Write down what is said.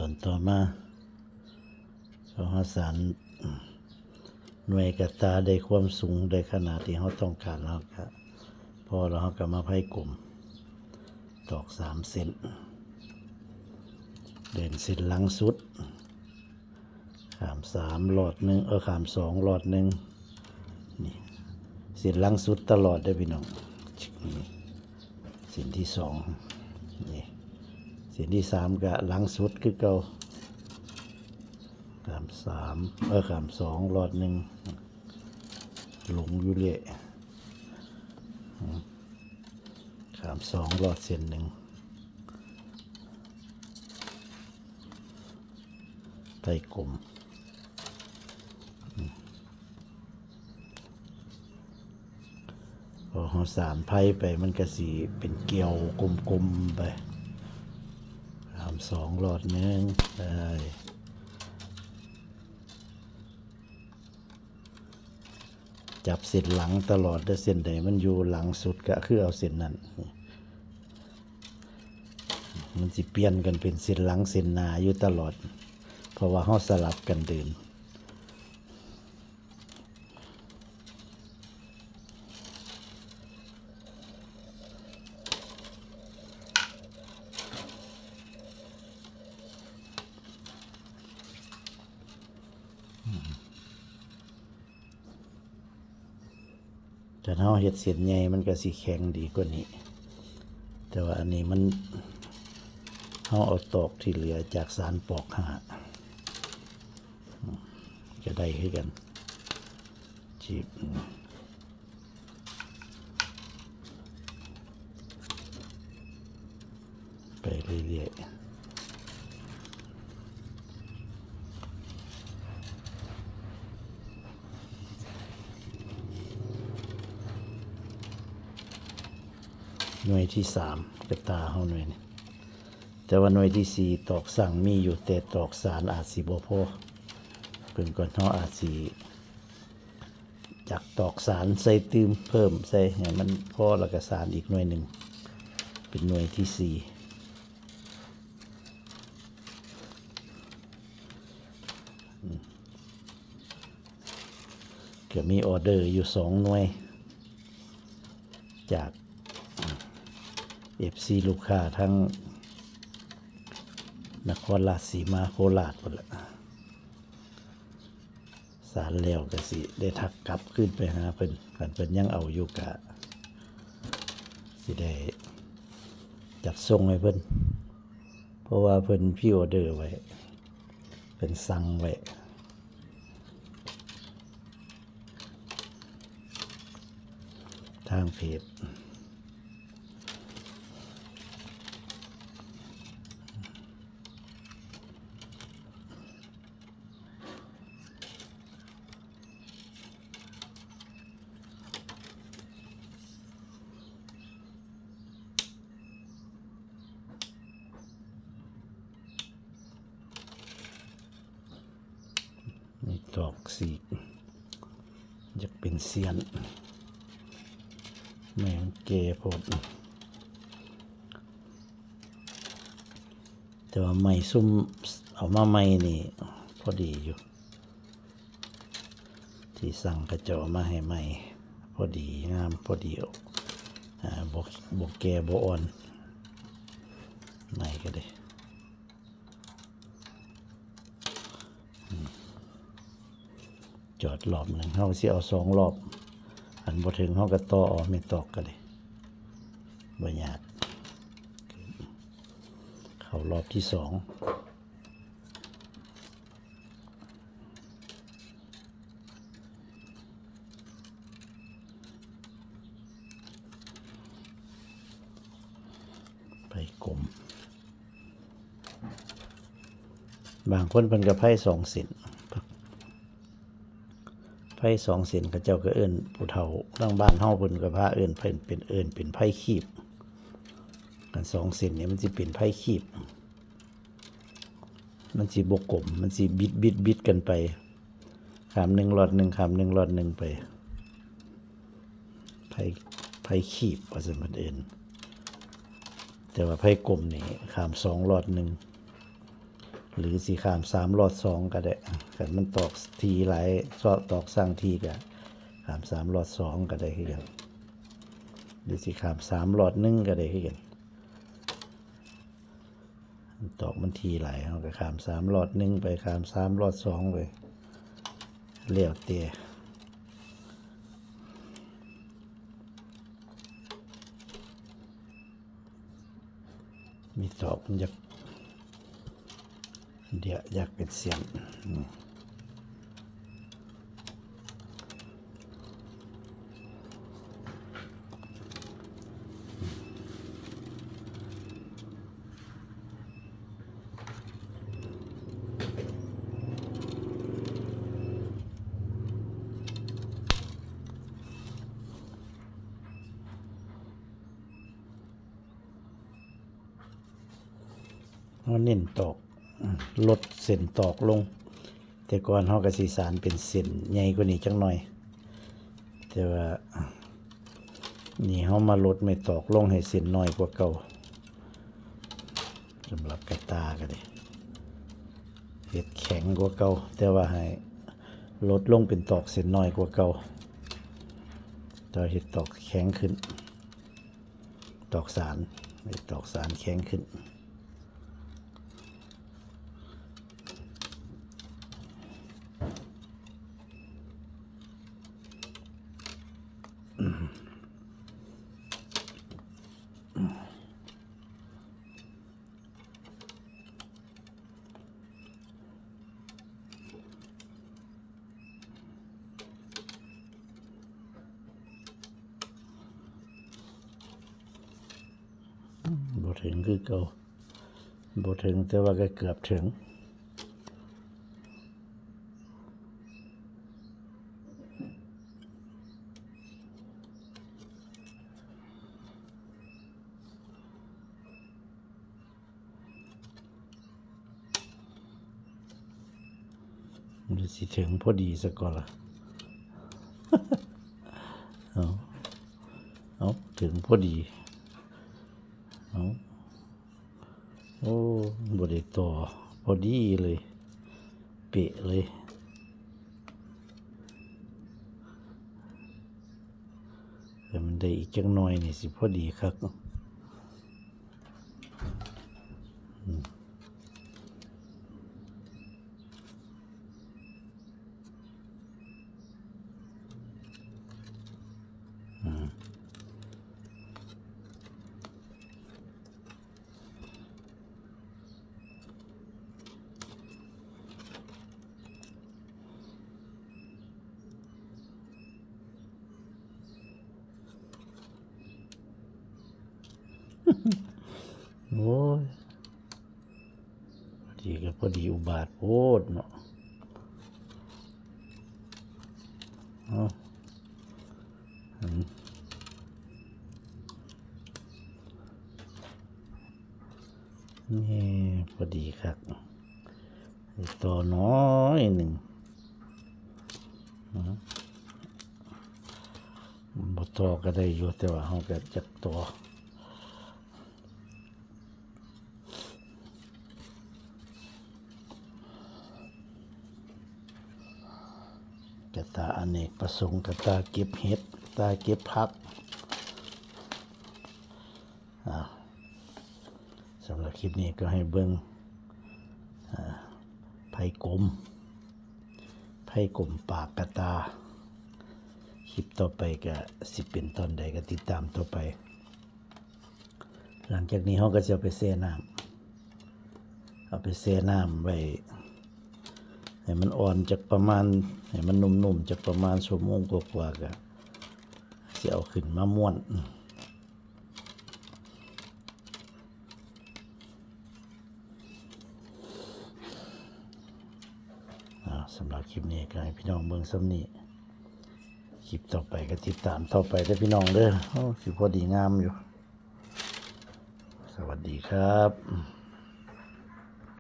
ຕອນຕໍ່ມາ ເຮົາສານໜ່ວຍກະຕາໄດ້ຄວາມສູງ ໄດ້ຂະໜາດທີ່ເຮົາຕ້ອງການແລ້ວ ກະພໍແລ້ວ ເຮົາກະມາໄພກົມ ຕອກສາມເສັ້ນ ເດີນເສັ້ນຫຼັງສຸດ ຂ້າມສາມລອດໜຶ່ງ ເອີ ຂ້າມສອງລອດໜຶ່ງ ນີ້ ເສັ້ນຫຼັງສຸດຕະຫຼອດເດີ້ພີ່ນ້ອງ ນີ້ ເສັ້ນທີສອງ ນີ້ ເສັ້ນທີສາມກະຫຼັງສຸດຄືເກົ່າ ຂ້າມສາມ ເອີ ຂ້າມສອງລອດໜຶ່ງ ຫຼົງຢູ່ເລະ ຂ້າມສອງລອດເສັ້ນໜຶ່ງ ໄພກົມ ພໍເຮົາສານໄພໄປ ມັນກະຊິເປັນກ່ຽວກົມໆໄປ ຂ້າມສອງລອດໜຶ່ງ ໄດ້ ຈັບເສັ້ນຫຼັງຕະຫຼອດເດີ້ ເສັ້ນໃດມັນຢູ່ຫຼັງສຸດກະຄືເອົາເສັ້ນນັ້ນ ມັນຊິປ່ຽນກັນເປັນເສັ້ນຫຼັງເສັ້ນໜ້າຢູ່ຕະຫຼອດ ເພາະວ່າເຮົາສະຫຼັບກັນເດີນ. ຄັນເຮົາເຮັດເສັ້ນໃຫຍ່ ມັນກະຊິແຂງດີກວ່ານີ້ ແຕ່ວ່າອັນນີ້ມັນ ເຮົາເອົາຕອກທີ່ເຫຼືອຈາກສານປອກຫ້າ ກະໄດ້ຄືກັນ ຈີບ ໄປເລື້ອຍໆ ໜ່ວຍທີສາມ ກະຕາເຮົາໜ່ວຍນີ້ ແຕ່ວ່າໜ່ວຍທີສີ່ ຕອກສັງມີຢູ່ ແຕ່ຕອກສານອາດຊິບໍ່ພໍ ເບິ່ງກ່ອນ ເຮົາອາດຊິ ຈັກຕອກສານໃສ່ຕື່ມເພີ່ມໃສ່ໃຫ້ມັນພໍ ແລ້ວກະສານອີກໜ່ວຍໜຶ່ງ ເປັນໜ່ວຍທີສີ່ ກະມີອໍເດີຢູ່ສອງໜ່ວຍ ຈາກເອັຟຊີລູກຄ້າທັງນະຄອນລາດສີມາ ໂຄລາດພຸ້ນລະ. ສານແລ້ວກະຊິໄດ້ທັກກັບຄືນໄປຫາເພິ່ນ ຄັນເພິ່ນຍັງເອົາຢູ່ກະຊິໄດ້ຈັດສົ່ງໃຫ້ເພິ່ນ ເພາະວ່າເພິ່ນພຣີອໍເດີໄວ້ ເພິ່ນສັ່ງໄວ້ທາງເພຈ. ມີຕອກສີກ ຢາກເປັນຊຽນ ໄມ້ມັນແກ່ໂພດ ແຕ່ວ່າໄມ້ຊຸມເອົາມາໃໝ່ນີ້ພໍດີຢູ່ ທີ່ສັ່ງເຂົາເຈົ້າເອົາມາໃຫ້ໃໝ່ ພໍດີງາມ ພໍດີ ອາ ບໍ່ ບໍ່ແກ່ບໍ່ອ່ອນ ໃໝ່ກະໄດ້. ຈອດລອບໜຶ່ງ ເຮົາຊິເອົາສອງລອບ ອັນບໍ່ເຖິງເຮົາກະຕໍ່ເອົາ ແມ່ນຕອກກະໄດ້ ບໍ່ຍາກ. ເຂົ້າລອບທີສອງ ໄພກົມ ບາງຄົນເພິ່ນກະໄພສອງເສັ້ນ ໄພສອງເສັ້ນ ເຂົາເຈົ້າກະເອີ້ນ ຜູ້ເຖົ້າທາງບ້ານເຮົາເພິ່ນກະພາເອີ້ນ ເປັນ ເປັນ ເອີ້ນເປັນໄພຄີບ ຄັນສອງເສັ້ນນີ້ມັນຊິເປັນໄພຄີບ ມັນຊິບໍ່ກົມ ມັນຊິບິດ ບິດ ບິດກັນໄປ ຂ້າມໜຶ່ງລອດໜຶ່ງ ຂ້າມໜຶ່ງລອດໜຶ່ງໄປ ໄພ ໄພຄີບວ່າຊັ້ນເພິ່ນເອີ້ນ ແຕ່ວ່າໄພກົມນີ້ ຂ້າມສອງລອດໜຶ່ງ ຫຼືຊິຂ້າມສາມລອດສອງກໍໄດ້. ຄັນມັນຕອກຖີ່ຫຼາຍ ຕອກຊ່າງຖີ່ກໍຂ້າມສາມລອດສອງກໍໄດ້ຄືກັນ ຫຼືຊິຂ້າມສາມລອດໜຶ່ງກໍໄດ້ຄືກັນ. ຕອກມັນຖີ່ຫຼາຍ ເຮົາກໍຂ້າມສາມລອດໜຶ່ງໄປ ຂ້າມສາມລອດສອງໄປ ແລ້ວແຕ່. ມີຕອກມັນຢາກ ດຽວຢາກເປັນເສັ້ນ. ເຮົາເນັ້ນຕອກ ອາ ລົດເສັ້ນຕອກລົງ. ແຕ່ກ່ອນເຮົາກໍຊິສານເປັນເສັ້ນໃຫຍ່ກວ່ານີ້ຈັກໜ່ອຍ ແຕ່ວ່ານີ້ເຮົາມາລົດໄມ້ຕອກລົງໃຫ້ເສັ້ນໜ້ອຍກວ່າເກົ່າ. ສຳລັບກະຕ່າກໍໄດ້ເຮັດແຂງກວ່າເກົ່າ ແຕ່ວ່າໃຫ້ລົດລົງເປັນຕອກເສັ້ນໜ້ອຍກວ່າເກົ່າ ແຕ່ວ່າເຮັດຕອກແຂງຂຶ້ນ. ຕອກສານ ຕອກສານແຂງຂຶ້ນ. ບໍ່ເຖິງຄືເກົ່າ ບໍ່ເຖິງ ແຕ່ວ່າກໍເກືອບເຖິງ. ມັນຊິເຖິງພໍດີຊະກ່ອນລະ. ເອົາ ເອົາ ເຖິງພໍດີ. ເອົາ ໂອ້ ບໍ່ໄດ້ຕໍ່ ພໍດີເລີຍ ເປະເລີຍ. ແຕ່ມັນໄດ້ອີກຈັກໜ້ອຍນີ້ຊິພໍດີຄັກ. ອືມ ອືມ. ໂອ້ຍ ພໍດີກໍພໍດີ ອຸບາດໂພດເນາະ. ເອົາ ອືມ ນີ້ພໍດີຄັກ ຕໍ່ໜ້ອຍໜຶ່ງ. ອືມ ບໍ່ຕໍ່ກໍໄດ້ຢູ່ ແຕ່ວ່າເຮົາກໍຈະຕໍ່. ກະຕ່າອະເນກປະສົງ, ກະຕ່າເກັບເຫັດ, ກະຕ່າເກັບຜັກ. ອາ ສຳລັບຄລິບນີ້ກໍໃຫ້ເບິ່ງ ອາ ໄພກົມ, ໄພກົມປາກກະຕ່າ. ຄລິບຕໍ່ໄປກະຊິເປັນຕອນໃດ ກະຕິດຕາມຕໍ່ໄປ. ຫຼັງຈາກນີ້ເຮົາກໍຊິເອົາໄປແຊ່ນ້ຳ, ເອົາໄປແຊ່ນ້ຳໄວ້ໃຫ້ມັນອ່ອນຈັກປະມານ, ໃຫ້ມັນນຸ້ມໆ ຈັກປະມານຊົ່ວໂມງກວ່າໆ ກໍຊິເອົາຂຶ້ນມາມ້ວນ. ອາ ສຳລັບຄລິບນີ້ກໍໃຫ້ພີ່ນ້ອງເບິ່ງສ່ຳນີ້. ຄລິບຕໍ່ໄປກໍຕິດຕາມຕໍ່ໄປເດີພີ່ນ້ອງເດີ. ໂອ້ ຊິພໍດີງາມຢູ່. ສະຫວັດດີຄັບ.